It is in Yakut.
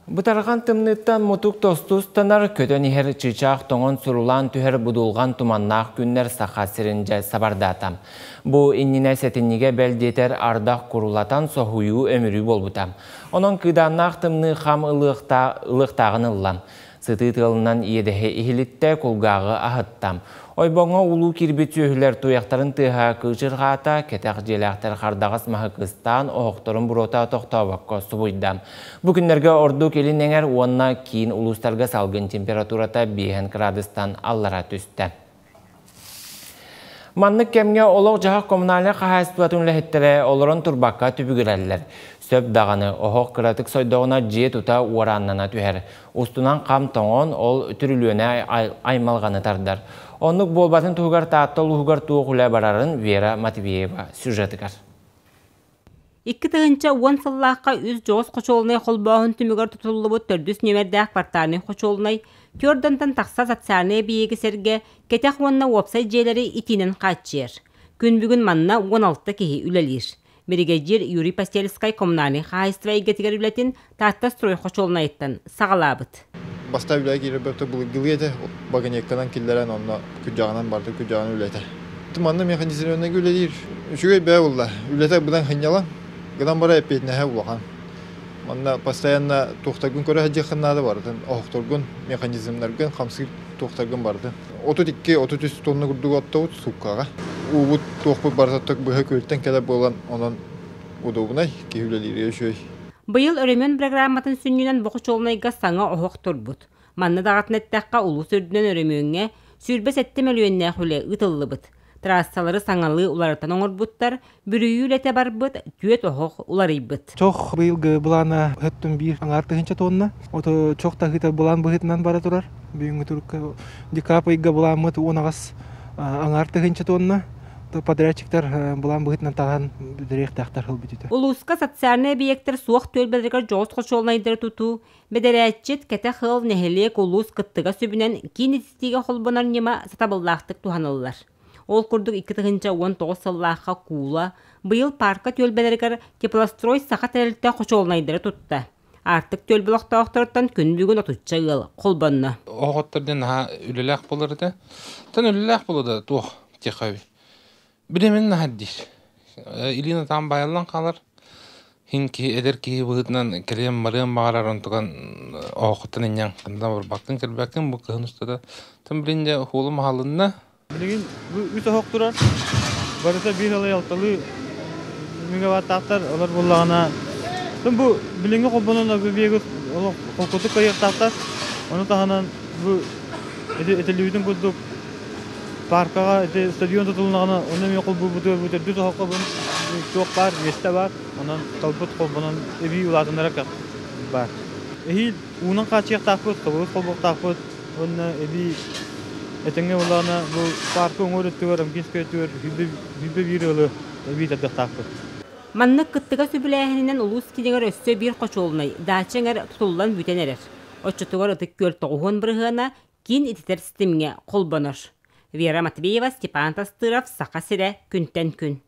Бытарҕан тымныыттан мутук тосту ыстанар, көтөн иһэр чыычаах тоҥон сурулаан түһэр будулҕан туманнаах күннэр Саха сирин дьэ сабардаата. Бу иннинэ сэтинньигэ бэл диэтэр ардах курулатан соһуйуу өмүрүү буолбута. Онон кыыдааннаах тымныы хам ылыахтааҕын ылла. Сытыы тыалынан иэдэһи иһилиттэ, кулгааҕы аһытта. Ойбоҥҥо улуу киирбит сүөһүлэр туйахтарын тыаһа кыычырҕаата, кэтэх дьиэлээхтэр хардаҕас маһы кыстаан, оһохторун буруота тохтообокко субуйда. Бу күннэргэ ордук илин эҥэр уонна киин улуустарга салгын температурата 5 градустан аллара түстэ. Маннык кэмҥэ олох-дьаһах коммунальнай хаһаайыстыбатын үлэһиттэрэ олорон турбакка түбүгүрэллэр. Сөп даҕаны, оһох кыратык сойдоҕуна дьиэ тута уорааннана түһэр. Устунан хам тоҥон, ол түрүлүөнэ аймалҕаны тардар. Оннук буолбатын туһугар Таатта улууһугар туох үлэ барарын Вера Матвеева сюжетыгар. 2010 сыллаахха үс дьоҕус хочуолунай холбооһун түмүгэр тутуллубут төрдүс нүөмэрдээх квартальнай хочуолунай түөрт тахса социальнай эбийиэги сэргэ кэтэх уонна уопсай дьиэлэри итиинэн хааччыйар. Күн бүгүн манна 16 киһи үлэлиир. Биригэдьиир Юрий Постельскай коммунальнай хаһаайыстыба эйгэтигэр үлэтин Таатта строй хочуолунайыттан саҕалаабыт. Бастаан үлэҕэ киирэрбэр былыргылыы этэ, вагонетканан киллэрэн онно күрдьэҕинэн барда, күрдьэҕинэн үлэтэ. Манна механизированнайга үлэлиир үчүгэй бэйэ буолла. Үлэтэ быдан сынньалаҥ, гынан баран эппиэтинэһэ улахан. Манна постоянно туохтаргын көрө сылдьыаххын наада барытын, оһохторгун, механизмнаргын, хамсыыр туохтаргын барытын. 32-33 тонна курдук оттобут сууккаҕа. Уубут туохпут барыта быһа күөлтэн кэлэр буолан, онон удобнай, киһи үлэлиирэ үчүгэй. Быйыл өрөмүөн программатын сүнньүнэн бу хочуолунайга саҥа оһох турбут. Манна даҕатан эттэххэ, улуус үрдүнэн өрөмүөҥҥэ 27 мөлүйүөннээх үлэ ыытыллыбыт. Трассалары саҥалыы уларытан оҥорбуттар, бүрүйүү үлэтэ барбыт, түөрт оһох уларыйбыт. Чох быйылгы былаана өттүн биир аҥаар тыһыынча тонна. Ото чох таһыыта былаан быһыытынан бара турар. Бүгүҥҥү турукка декабрь ыйга былааммыт 10 аҥаар тыһыынча тонна. Подрядчиктар былаан быһыытынан таһан бүтэриэхтээхтэр сыл бүтүтэ. Улууска социальнай объектар суох түөлбэлэригэр дьоҕус хочуолунайдары тутуу, бэдэрээтчит, кэтэх ыал, нэһилиэк, улуус кыттыгас үбүнэн киин ититиигэ холбонор ньыма сатабыллаахтык туһаныллар. Ол курдук 2019 сыллаахха Куула, быйыл парка түөлбэлэригэр Теплострой Саха тэрилтэ хочуолунайдары тутта. Аартык түөлбэ олохтоохторуттан күн бүгүн 30 ыал холбонно. Оһоттор диэн наһаа үлэлээх буолар этэ. Тан үлэлээх буолуо да туох тиэхэби. Билимин наһаа диир. Илиин атаан байаллан хаалар. Хин киһи эдэр киһи быһыытынан кэлиэн барыан баҕарар онтуган оһоххуттан инньэн ханна барбаккын кэлбэккин бу кыһын устата. Тан билин дьэ уһуулум аһалынна. Билигин бу үс оһох турар. Барыта биир ылай алталыы мегаваттаахтар олор буоллаҕына бу билиҥҥи холбонон биэги холкутук кыайыахтаахтар. Ону таһынан бу этиллибитин курдук паркаҕа ити стадион тутулуннаҕына онно эмиэ холбуурбутугар бу төрдүс оһоххо бу туох баар миэстэ баар. Онон талбыт холбонон эбии улаатыннара кыах баар. Эһиил уунан хааччыйыахтаахпыт, хобугус холбуохтаахпыт уонна эбии этэҥҥэ буоллаҕына бу парка уҥуор өттүгэр, Амкинскай өттүгэр сүүрбэ биир ыалы эбии тардыахтаахпыт. Маннык кыттыгас үбүлээһининэн улуус киинигэр өссө биир хочуолунай даача эҥэр тутуллан бүтэн эрэр. Оччотугар Ытык Күөл 90 бырыһыана киин ититэр ситимҥэ холбонор. Вера Матвеева, Степан Тастыров, Саха сирэ, күнтэн күн.